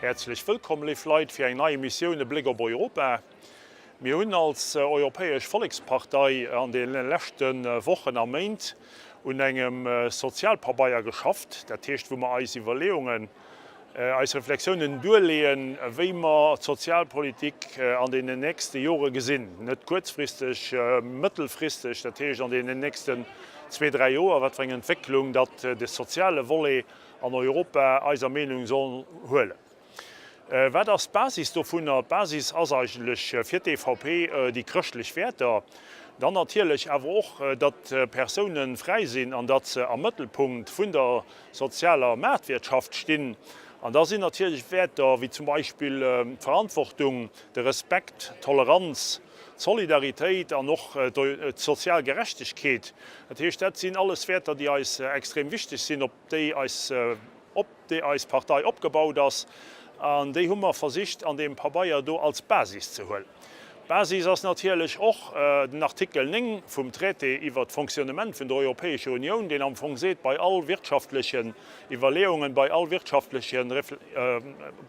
Häerzlech wëllkomm, léif Leit, fir eng nei Emissioun E Bléck op Europa. Mir hunn als Europäesch Vollekspartei an de leschte Wochen a Méint un engem Sozialpabeier geschafft, dat heescht wou mer eis Iwwerleeungen, eis Reflexiounen duerleeën, wéi mer d'Sozialpolitik an deenen nächste Jore gesinn, net kuerzfristeg, mëttelfristeg, dat heescht an deenen nächsten zwee, dräi Joer, wat fir eng Entwécklung datt de soziale Volet an Europa eiser Meenung soll huelen. Wat ass d'Basis dovunner? D'Basis ass eigentlech fir d'EVP déi chrëschtlech Wäerter, dann natierlech awer och, datt Persounen fräi sinn an datt se am Mëttelpunkt vun der sozialer Maartwirtschaft stinn. An da sinn natierlech Wäerter wéi zum Beispill d'Verantwortung, de Respekt, d'Toleranz, d'Solidaritéit an och d'sozial Gerechtegkeet. Dat heescht, dat sinn alles Wäerter, déi eis extrem wichteg sinn, op déi eis, op déi eis Partei opgebaut ass. An déi hu mer versicht an deem Pabeier do als Basis ze huelen. D'Basis ass natierlech och den Artikel 9 vum Traité iwwert d'Fonctionnement vun der Europäescher Unioun, deen am Fong seet, bei all wirtschaftlechen Iwwerleeungen, bei all wirtschaftleche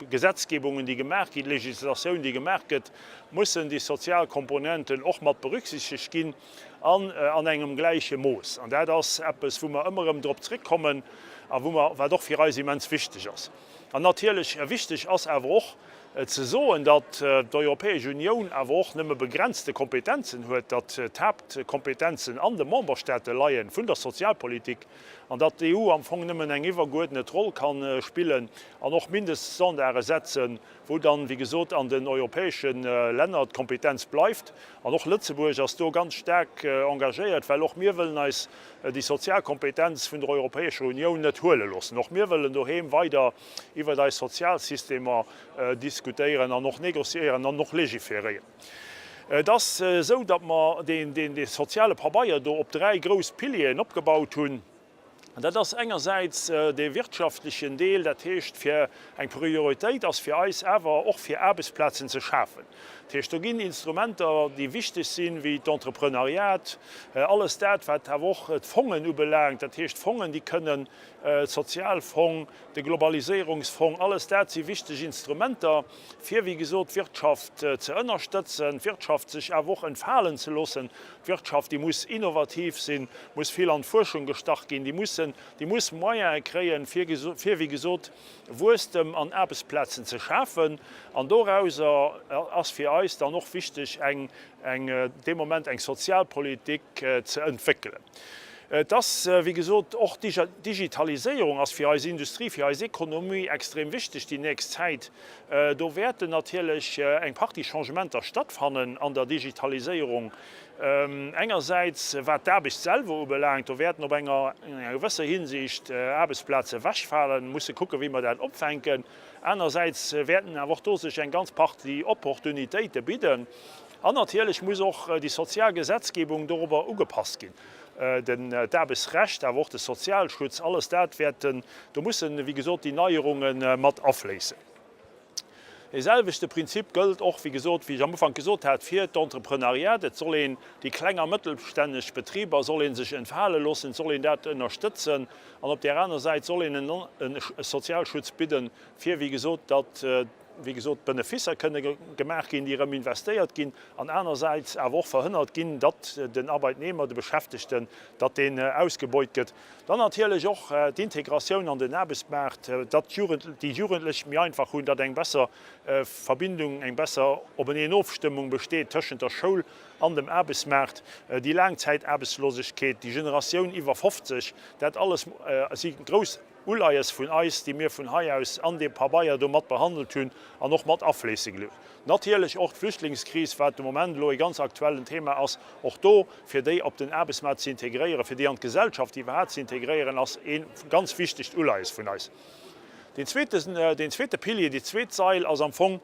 Gesetzgebungen, déi gemaach ginn, Législatioun, déi gemaach gëtt, mussen déi sozial Komponenten och mat berücksichtegt ginn an an engem gläiche Mooss. An dat ass eppes, wou mer ëmmer erëm drop zréckkommen a wou mer, wat och fir eis immens wichteg ass. An natierlech wichteg ass awer och ze soen, datt d'Europäesch Unioun awer och nëmme begrenzte Kompetenzen huet, datt d'Haaptkompetenzen an de Memberstaate leie vun der Sozialpolitik an datt d'EU am Fong nëmmen eng iwwerguerdnet Roll ka spillen an och Mindeststandarde setzen, wou dann, wéi gesot, an den europäesche Länner d'Kompetenz bleift. An och Lëtzebuerg ass do ganz staark engagéiert, well och mir wëllen eis déi sozial Kompetenz vun der Europäescher Unioun net huele loossen. Och mir wëllen doheem weider iwwert eis Sozialsystemer diskutéieren an och négociéieren an och légiféréieren. Et ass esou, datt mer dee soziale Pabeier do op dräi grouss Pilieren opgebaut hunn. Dat ass engersäits dee wirtschaftlechen Deel, dat heescht fir eng Prioritéit ass fir eis awer och fir Aarbechtsplazen ze schafen. Dat heescht, do ginn Instrumenter, déi wichteg sinn, wéi d'Entrepreneuriat, alles dat wat awer och d'Fongen ubelaangt, dat heescht Fongen, déi kënnen, Sozialfong, de Globaliséierungsfong, alles dat si wichteg Instrumenter, fir, wéi gesot, d'Wirtschaft ze ënnerstëtzen, d'Wirtschaft sech awer och entfalen ze loossen. D'Wirtschaft, déi muss innovativ sinn, muss vill an d'Fuerschung gestach ginn, déi mussen, déi muss Moyene kréien, fir, fir, wéi gesot, Wuesstem an Aarbechtsplazen ze schafen. An dorauser ass fir eis dann och wichteg, eng, eng, dee Moment eng Sozialpolitik ze entwéckelen. Et ass, wéi gesot, och d'Digitaliséierung ass fir eis Industrie, fir eis Ekonomie extrem wichteg déi nächst Zäit. Do wäerten natierlech eng Partie Changementer stattfannen an der Digitaliséierung. Engersäits wat d'Aarbecht selwer ubelaangt, do wäerten op enger gewësser Hinsicht Aarbechtsplaze ewechfalen, musse kucken, wéi mer dat opfänken. Anersäits wäerten awer och do sech eng ganz Partie Opportunitéite bidden. An natierlech muss och déi sozial Gesetzgebung dorobber ugepasst ginn. Den d'Aarbechtsrecht, awer och de Sozialschutz, alles dat wäerten, do mussen, wéi gesot, déi Neierunge mat afléissen. Dee selwechte Prinzip gëllt och, wéi gesot, wéi ech am Ufank gesot hat, fir d'Entrepreneuriat. Et soll een déi kleng a mëttelstänneg Betriber soll ee sech entfale loossen, et soll een dat ënnerstëtzen an op där aner Säit soll een e Sozialschutz bidden, fir, wéi gesot, datt, wéi gesot, Beneficer kënne gemaach ginn, déi erëm investéiert ginn, an anersäits awer och verhënnert ginn, datt den Arbeitnehmer, de Beschäftegten, datt deen ausgebeut gëtt. Dann natierlech och d'Integratioun an den Aarbechtsmaart, datt déi Jugendlech méi einfach hunn, datt eng besser Verbindung, eng besser Openeenofstëmmung besteet tëschent der Schoul an dem Aarbechtsmaart, déi Laangzäitaarbechtslosegkeet, déi Generatioun iwwer 50, dat alles si grouss Uleies vun eis, déi mir vun hei aus an deem Pabeier do mat behandelt hunn an och mat afléisse gelooss. Natierlech och d'Flüchtlingskris, wat de Moment elo e ganz aktuellen Thema ass, och do, fir déi op den Aarbechtsmaart ze integréieren, fir déi an d'Gesellschaft iwwerhaapt ze integréieren, ass e ganz wichtegt Uleies vun eis. Deen zweete, deen zweete Pilier, déi zweet Sail ass am Fong,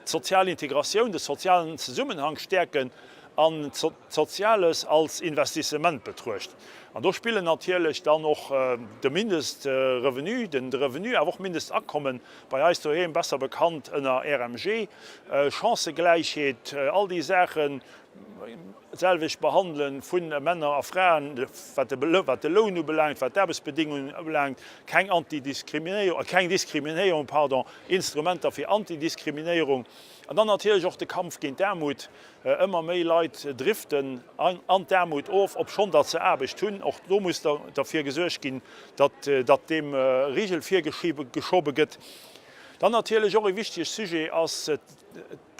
d'sozial Integratioun, de sozialen Zesummenhang stäerken an d'Soziales als Investissement betruecht. An do spillen natierlech dann och de Mindestrevenu, den Revenu, awer och Mindestakommen, bei eis doheem besser bekannt ënner RMG, Chancëgläichheet, all déi Saachen, d'selwecht Behandele vu Männer a Fraen, wat de Loun ubelaangt, wat d'Aarbechtsbedingungen ubelaangt, keng Antidiskriminéierung, keng Diskriminéierung, pardon, Instrumenter fir Antidiskriminéierung an dann natierlech och de Kampf géint d'Aarmut. Ëmmer méi Leit driften an d'Aarmut of, obschonn datt se Aarbecht hunn. Och do muss derfir gesuergt ginn, datt deem Rigel virgeschobe gëtt. Dann natierlech och e wichtege Sujet ass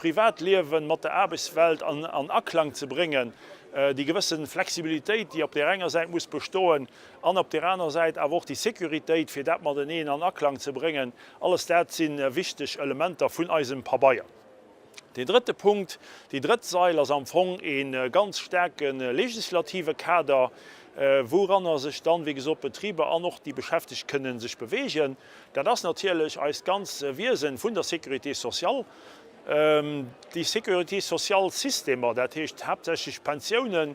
d'Privatliewen mat der Aarbechtswelt an Aklang ze bréngen, déi gewësse Flexibilitéit, déi op där enger Säit muss bestoen an op där aner Säit awer och déi Sécuritéit, fir dat mateneen an Aklang ze bréngen. Alles dat si wichteg Elementer vun eisem Pabeier. Deen drëtte Punkt, déi drëtt Sail ass am Fong e ganz staarke legislative Kader, wouranner sech dann, wéi gesot, d'Betriber an och déi Beschäftegt kënnen sech bewegen. Dat ass natierlech eist ganz Wiesen vun der Sécurité sociale. Déi Sécurité sociale Systemer, dat heescht haaptsächlech d'Pensiounen,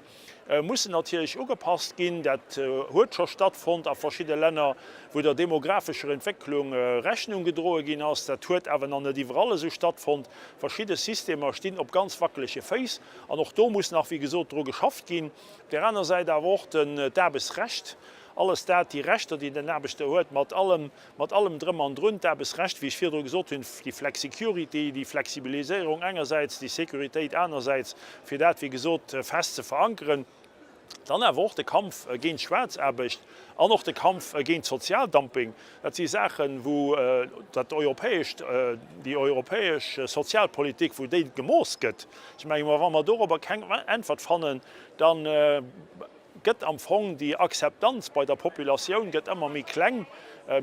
mussen natierlech ugepasst ginn. Dat huet scho stattfonnt a verschidde Länner, wou der demographescher Entwécklung Rechnung gedroe ginn ass. Dat huet awer nach net iwwerall esou stattfonnt. Verschidde Systemer stinn op ganz wackelege Féiss an och do muss nach, wéi gesot, dru geschafft ginn. Op där aner Säit awer och d'Aarbechtsrecht. Alles dat, déi Rechter, déi den Aarbechter huet, mat allem, mat allem Drëm an Drun, d'Aarbechtsrecht, wéi ech virdru gesot hunn, déi Flexicurity, déi Flexibiliséierung engersäits, déi Sécuritéit anersäits, fir dat, wéi gesot, fest ze verankeren. Dann awer och de Kampf géint d'Schwaarzaarbecht an och de Kampf géint Sozialdumping. Dat si Saachen, wou dat europäescht, déi europäesch Sozialpolitik, wou déi gemooss gëtt. Ech menge mer, wa mer dorobber keng Äntwert fannen, da gëtt am Fong déi Akzeptanz bei der Populatioun gëtt ëmmer méi kleng.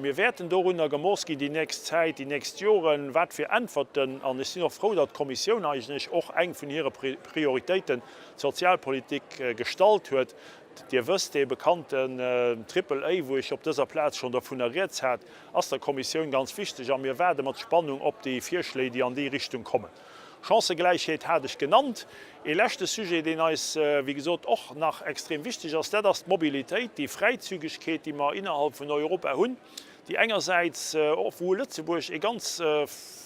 Mir wäerten dorunner gemooss ginn déi nächst Zäit, déi nächst Joren, wat fir Äntwerten, an ech sinn och frou, datt d'Kommissioun eigentlech och eng vun hire Prioritéiten, d'Sozialpolitik, gestallt huet. Dir wësst, dee bekannten Triple A, wou ech op dëser Plaz schonn dovunner rieds hat, ass der Kommissioun ganz wichteg a mir waarde mat Spannung op déi Virschléi, déi an déi Richtung kommen. Chancëgläichheet hat ech genannt. Ee leschte Sujet, deen eis, wéi gesot, och nach extrem wichteg ass, dat ass d'Mobilitéit, déi Fräizügegkeet, déi mer innerhalb vun Europa hunn, déi engersäits, och wou Lëtzebuerg ee ganz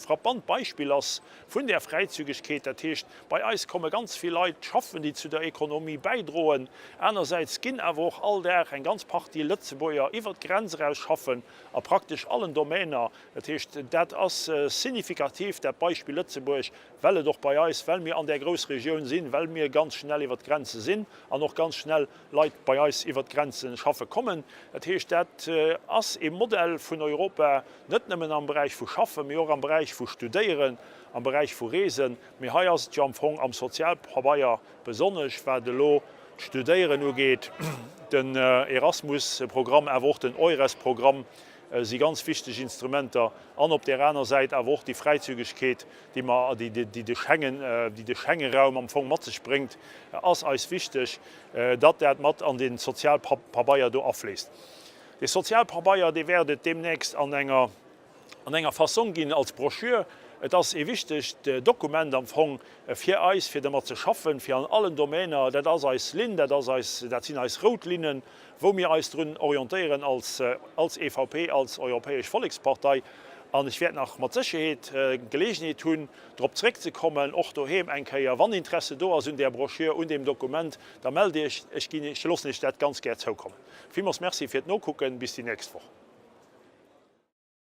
frappant Beispill ass vun där Fräizügegkeet, dat heescht, bei eis komme ganz vill Leit schaffen, déi zu der Ekonomie bäidroen, anersäits ginn awer och all Dag eng ganz Partie Lëtzebuerger iwwert d'Grenz eraus schaffen a praktesch allen Domainer. Dat heescht, dat ass signifikativ, dat Beispill Lëtzebuerg, well et och bei eis, well mir an där Groussregioun sinn, well mir ganz schnell iwwert d'Grenze sinn an och ganz schnell Leit bei eis iwwert d'Grenze schaffe kommen. Dat heescht, dat ass ee Modell vun Europa, net nëmmen am Beräich vu Schaffen, mee och am Beräich vu Studéieren, am Beräich vu Reesen. Mee hei ass et jo am Fong am Sozialpabeier besonnesch, wat elo d'Studéieren ugeet, den Erasmus-Programm, awer och den EURES-Programm, si ganz wichteg Instrumenter an op där aner Säit awer och déi Fräizügegkeet, déi mer, déi de Schengen, déi de Schengenraum am Fong mat sech bréngt, ass eis wichteg, datt dat mat an dee Sozialpabeier do afléisst. Dee Sozialpabeier, dee wäert et deemnächst an enger, an enger Fassong ginn als Broschür. Et ass ee wichtegt Dokument am Fong fir eis, fir dermat ze schaffen, fir an allen Domainer, dat ass eis Linn, dat ass eis, dat sinn eis rout Linnen, wou mir eis drun orientéieren als als EVP, als Europäesch Vollekspartei. An ech wäert nach mat Sécherheet d'Gelegenheet hunn, drop zréckzekommen, och doheem eng Kéier, wann Interesse do ass un där Broschür, un deem Dokument, da mellt Iech, ech ginn Iech, loossen Iech dat ganz gär zoukommen. Villmools Merci fir d'Nokucken. Bis déi nächst Woch.